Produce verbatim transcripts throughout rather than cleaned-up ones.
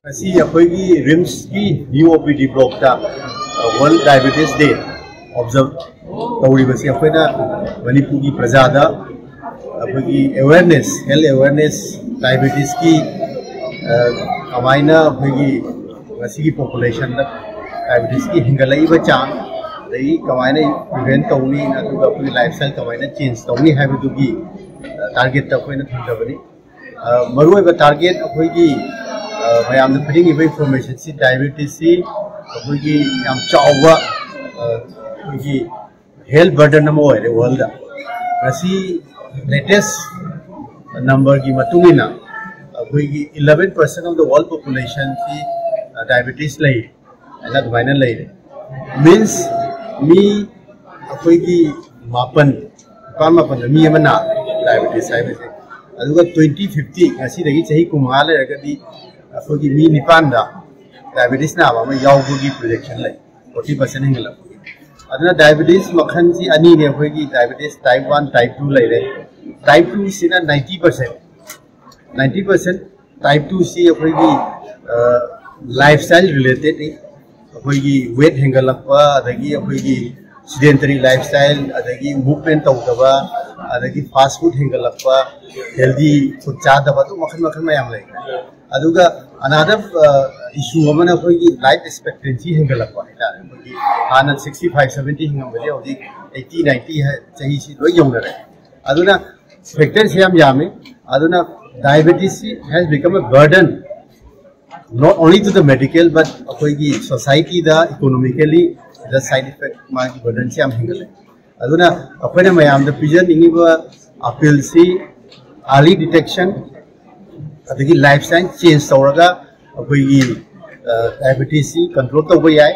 ꯉꯁꯤ ꯑꯩꯈꯣꯏꯒꯤ ꯔꯤꯝꯁꯀꯤ ꯅ꯭ꯌꯨ ꯑꯣ ꯄꯤ ꯗꯤ ꯕ꯭ꯂꯣꯛꯇ ꯋꯥꯔꯜ ꯗꯥꯏꯕꯦꯇꯤꯁ ꯗꯦ ꯑꯣꯕꯖꯔꯕ ꯇꯧꯔꯤꯕꯁꯤ ꯑꯩꯈꯣꯏꯅ ꯃꯅꯤꯄꯨꯔꯒꯤ ꯄ꯭ꯔꯖꯥꯗ ꯑꯩꯈꯣꯏꯒꯤ ꯑꯦꯋꯦꯔꯅꯦꯁ, ꯍꯦꯜꯊ ꯑꯦꯋꯦꯔꯅꯦꯁ, ꯗꯥꯏꯕꯦꯇꯤꯁꯀꯤ ꯀꯃꯥꯏꯅ ꯑꯩꯈꯣꯏꯒꯤ ꯉꯁꯤꯒꯤ ꯄꯣꯄꯨꯂꯦꯁꯟꯗ ꯗꯥꯏꯕꯦꯇꯤꯁꯀꯤ ꯍꯦꯟꯒꯠꯂꯛꯏꯕ ꯆꯥꯡ, ꯑꯗꯒꯤ ꯀꯃꯥꯏꯅ ꯄ꯭ꯔꯤꯚꯦꯟ ꯇꯧꯅꯤ, ꯑꯗꯨꯒ ꯑꯩꯈꯣꯏꯒꯤ ꯂꯥꯏꯐ ꯁ꯭ꯇꯥꯏꯜ ꯀꯃꯥꯏꯅ ꯆꯦꯟꯖ ꯇꯧꯅꯤ ꯍꯥꯏꯕꯗꯨꯒꯤ ꯇꯥꯔꯒꯦꯠꯇ ꯑꯩꯈꯣꯏꯅ ꯊꯝꯖꯕꯅꯤ꯫ ꯑ, ꯃꯔꯨꯑꯣꯏꯕ ꯇꯥꯔꯒꯦꯠ ꯑꯩꯈꯣꯏꯒꯤ, ꯑ, ꯃꯌꯥꯝꯗ ꯄꯤꯅꯤꯡꯉꯤꯕ ꯏꯟꯐꯣꯔꯃꯦꯁꯟꯁꯤ, ꯗꯥꯏꯕꯦꯇꯤꯁꯁꯤ ꯑꯩꯈꯣꯏꯒꯤ ꯌꯥꯝ ꯆꯥꯎꯕ, ꯑ, ꯑꯩꯈꯣꯏꯒꯤ ꯍꯦꯜꯊ ꯕꯔꯗꯟ ꯑꯃ ꯑꯣꯏꯔꯦ ꯋꯥꯔꯜꯗ꯫ ꯉꯁꯤ ꯂꯦꯇꯦꯁ ꯅꯝꯕꯔꯒꯤ ꯃꯇꯨꯡ ꯏꯟꯅ ꯑꯩꯈꯣꯏꯒꯤ eleven percent of the world population ꯁꯤ, ꯑ, ꯗꯥꯏꯕꯦꯇꯤꯁ ꯂꯩ ꯍꯥꯏꯅ ꯑꯗꯨꯃꯥꯏꯅ ꯂꯩꯔꯦ꯫ ꯃꯤꯟꯁ ꯃꯤ ꯑꯩꯈꯣꯏꯒꯤ ꯃꯥꯄꯟ, ꯅꯤꯄꯥꯟ ꯃꯥꯄꯟꯗ ꯃꯤ ꯑꯃ ꯅꯥꯔꯦ ꯗꯥꯏꯕꯦꯇꯤꯁ ꯍꯥꯏꯕꯁꯦ꯫ ꯑꯗꯨꯒ twenty fifty, ꯉꯁꯤꯗꯒꯤ ꯆꯍꯤ ꯀꯨꯟꯃꯉꯥ ꯂꯩꯔꯒꯗꯤ ꯑꯩꯈꯣꯏꯒꯤ ꯃꯤ ꯅꯤꯄꯥꯟꯗ ꯗꯥꯏꯕꯦꯇꯤꯁ ꯅꯥꯕ ꯑꯃ ꯌꯥꯎꯕꯒꯤ ꯄ꯭ꯔꯣꯖꯦꯛꯁꯟ ꯂꯩ, forty percent ꯍꯦꯟꯒꯠꯂꯛꯄꯒꯤ꯫ ꯑꯗꯨꯅ ꯗꯥꯏꯕꯦꯇꯤꯁ ꯃꯈꯜꯁꯤ ꯑꯅꯤꯅꯦ, ꯑꯩꯈꯣꯏꯒꯤ diabetes type one, type two ꯂꯩꯔꯦ꯫ Type two ꯁꯤꯅ ninety percent, ninety percent꯫ Type two ꯁꯤ ꯑꯩꯈꯣꯏꯒꯤ ꯂꯥꯏꯐ ꯁ꯭ꯇꯥꯏꯜ ꯔꯤꯂꯦꯇꯦꯠꯅꯤ꯫ ꯑꯩꯈꯣꯏꯒꯤ ꯋꯦꯠ ꯍꯦꯟꯒꯠꯂꯛꯄ, ꯑꯗꯒꯤ ꯑꯩꯈꯣꯏꯒꯤ ꯁꯤꯗꯦꯟꯇꯔꯤ ꯂꯥꯏꯐ ꯁ꯭ꯇꯥꯏꯜ, ꯑꯗꯒꯤ ꯃꯨꯚꯃꯦꯟ ꯇꯧꯗꯕ, ꯑꯗꯒꯤ ꯐꯥꯁ ꯐꯨꯗ ꯍꯦꯟꯒꯠꯂꯛꯄ, ꯍꯦꯜꯗꯤ ꯐꯨꯗ ꯆꯥꯗꯕ, ꯑꯗꯨꯝ ꯃꯈꯜ ꯃꯈꯜ ꯃꯌꯥꯝ ꯂꯩ꯫ ꯑꯗꯨꯒ another, ꯑ, issue ꯑꯃꯅ ꯑꯩꯈꯣꯏꯒꯤ life expectancy ꯍꯦꯟꯒꯠꯂꯛꯄ ꯍꯥꯏꯇꯥꯔꯦ꯫ ꯑꯩꯈꯣꯏꯒꯤ ꯍꯥꯟꯅ sixty five seventy ꯍꯤꯡꯉꯝꯕꯗꯤ ꯍꯧꯖꯤꯛ eighty ninety ꯆꯍꯤꯁꯤ ꯂꯣꯏ ꯌꯧꯅꯔꯦ꯫ ꯑꯗꯨꯅ factorꯁꯤ ꯌꯥꯝ ꯌꯥꯝꯃꯤ꯫ ꯑꯗꯨꯅ diabetes has become a burden not only to the medical but ꯑꯩꯈꯣꯏꯒꯤ societyꯗ economically the side effect ꯃꯥꯒꯤ burdenꯁꯤ ꯌꯥꯝ ꯍꯦꯟꯒꯠꯂꯦ꯫ ꯑꯗꯨꯅ ꯑꯩꯈꯣꯏꯅ ꯃꯌꯥꯝꯗ ꯄꯤꯖꯅꯤꯡꯉꯤꯕ appealꯁꯤ early detection ꯑꯗꯒꯤ lifestyle change ꯇꯧꯔꯒ ꯑꯩꯈꯣꯏꯒꯤ diabetesꯁꯤ control ꯇꯧꯕ ꯌꯥꯏ꯫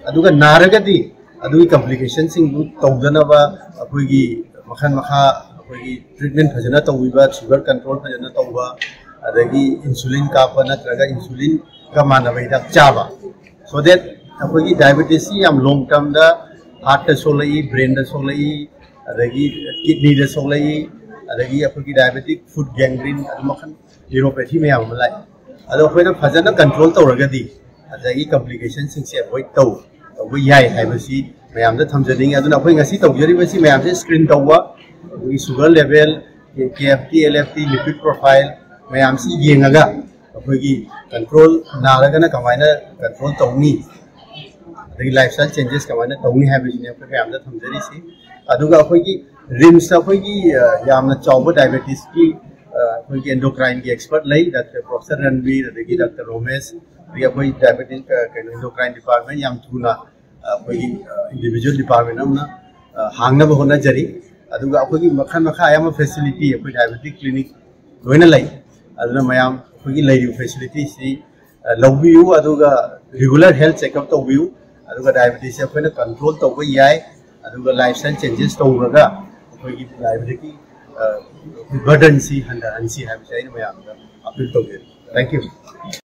ꯑꯗꯨꯒ ꯅꯥꯔꯒꯗꯤ ꯑꯗꯨꯒꯤ complicationꯁꯤꯡꯗꯨ ꯇꯧꯗꯅꯕ ꯑꯩꯈꯣꯏꯒꯤ ꯃꯈꯜ ꯃꯈꯥ ꯑꯩꯈꯣꯏꯒꯤ treatment ꯐꯖꯅ ꯇꯧꯕꯤꯕ, sugar control ꯐꯖꯅ ꯇꯧꯕ, ꯑꯗꯒꯤ insulin ꯀꯥꯞꯄ ꯅꯠꯇ꯭ꯔꯒ insulinꯒ ꯃꯥꯟꯅꯕ ꯍꯤꯗꯥꯛ ꯆꯥꯕ, so that ꯑꯩꯈꯣꯏꯒꯤ diabetesꯁꯤ ꯌꯥꯝ long termꯗ heartꯇ ꯁꯣꯛꯂꯛꯏ, brainꯗ ꯁꯣꯛꯂꯛꯏ, ꯑꯗꯒꯤ kidneyꯗ ꯁꯣꯛꯂꯛꯏ, ꯑꯗꯒꯤ ꯑꯩꯈꯣꯏꯒꯤ diabetic foot gangrene ꯑꯗꯨ ꯃꯈꯜ neuropathy ꯃꯌꯥꯝ ꯑꯃ ꯂꯥꯛꯏ꯫ ꯑꯗꯣ ꯑꯩꯈꯣꯏꯅ ꯐꯖꯅ control ꯇꯧꯔꯒꯗꯤ ꯉꯁꯥꯏꯒꯤ complicationꯁꯤꯡꯁꯦ avoid ꯇꯧ ꯇꯧꯕ ꯌꯥꯏ ꯍꯥꯏꯕꯁꯤ ꯃꯌꯥꯝꯗ ꯊꯝꯖꯅꯤꯡꯉꯤ꯫ ꯑꯗꯨꯅ ꯑꯩꯈꯣꯏ ꯉꯁꯤ ꯇꯧꯖꯔꯤꯕꯁꯤ ꯃꯌꯥꯝꯁꯦ screen ꯇꯧꯕ, ꯑꯩꯈꯣꯏꯒꯤ sugar level, KFT, LFT, lipid profile ꯃꯌꯥꯝꯁꯤ ꯌꯦꯡꯉꯒ ꯑꯩꯈꯣꯏꯒꯤ control, ꯅꯥꯔꯒꯅ ꯀꯃꯥꯏꯅ control ꯇꯧꯅꯤ, ꯑꯗꯒꯤ lifestyle changes ꯀꯃꯥꯏꯅ ꯇꯧꯅꯤ ꯍꯥꯏꯕꯁꯤꯅꯤ ꯑꯩꯈꯣꯏ ꯃꯌꯥꯝꯗ ꯊꯝꯖꯔꯤꯁꯤ꯫ ꯑꯗꯨꯒ ꯑꯩꯈꯣꯏꯒꯤ RIMSꯇ ꯑꯩꯈꯣꯏꯒꯤ ꯌꯥꯝꯅ ꯆꯥꯎꯕ diabetesꯀꯤ ꯑꯩꯈꯣꯏꯒꯤ endocrineꯒꯤ expert ꯂꯩ, Doctor Professor Ranveer ꯑꯗꯒꯤ Doctor Romesh, ꯑꯗꯒꯤ ꯑꯩꯈꯣꯏ diabetes ꯀꯩꯅꯣ endocrine department ꯌꯥꯝ ꯊꯨꯅ ꯑꯩꯈꯣꯏꯒꯤ individual department ꯑꯃꯅ ꯍꯥꯡꯅꯕ ꯍꯣꯠꯅꯖꯔꯤ꯫ ꯑꯗꯨꯒ ꯑꯩꯈꯣꯏꯒꯤ ꯃꯈꯜ ꯃꯈꯥ ꯑꯌꯥꯝꯕ facility ꯑꯩꯈꯣꯏ diabetic clinic ꯂꯣꯏꯅ ꯂꯩ꯫ ꯑꯗꯨꯅ ꯃꯌꯥꯝ ꯑꯩꯈꯣꯏꯒꯤ ꯂꯩꯔꯤꯕ facilityꯁꯤ ꯂꯧꯕꯤꯌꯨ, ꯑꯗꯨꯒ regular health checkup ꯇꯧꯕꯤꯌꯨ꯫ ꯑꯗꯨꯒ diabetesꯁꯦ ꯑꯩꯈꯣꯏꯅ control ꯇꯧꯕ ꯌꯥꯏ꯫ ꯑꯗꯨꯒ lifestyle changes ꯇꯧꯔꯒ ꯑꯩꯈꯣꯏꯒꯤ diabeticꯀꯤ burdenꯁꯤ ꯍꯟꯊꯍꯟꯁꯤ ꯍꯥꯏꯕꯁꯦ ꯑꯩꯅ ꯃꯌꯥꯝꯗ appeal ꯇꯧꯖꯔꯤ꯫ Thank you.